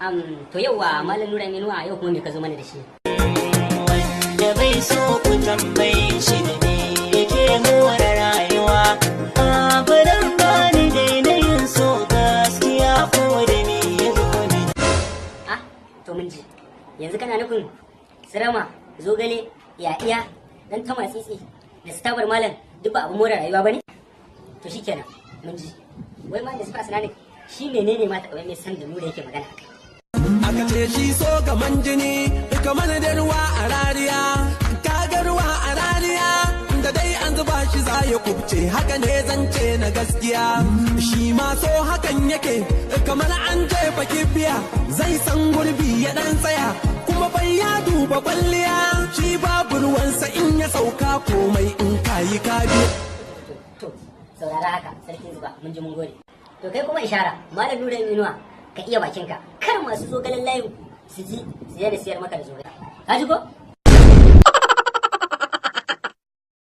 To yauwa, Malam Nura Inuwa, yau kuma me ka zo mana da shi? Wanda bai so ku tambaye shi da me yake more rayuwa. Abadan bani daina yin so, gaskiya ko da me ya zo ni. Ah, to mun ji. Yanzu kana nufin sirama, zogale, yaɗiya, dan tama tsitsi da stabar malam duk ba abu more rayuwa bane? To shikenan, mun ji. Wai ma da suka sanani shi menene ma taɓa mai san da Nura yake magana akai? Aka ce shi so kaman jini, kamar da ruwa a rariya. Kaga ruwa a rariya da dai an zuba shi za ya kubce, haka ne zance na gaskiya. Shi ma so hakan yake, kamar an jefa kibiya, zai san gurbi ya dan tsaya, kuma bai ya duba kwalliya, shi babu ruwansa in ya sauka komai in kayi ka biya. To, saurara haka, sarkin zuba, mun ji, mun gode. To kai kuma ishara, Malam Nura Inuwa, ka iya bakinka, kar masu zogalen layin su ji su daina siyar maka da zogale. Ka ji ko?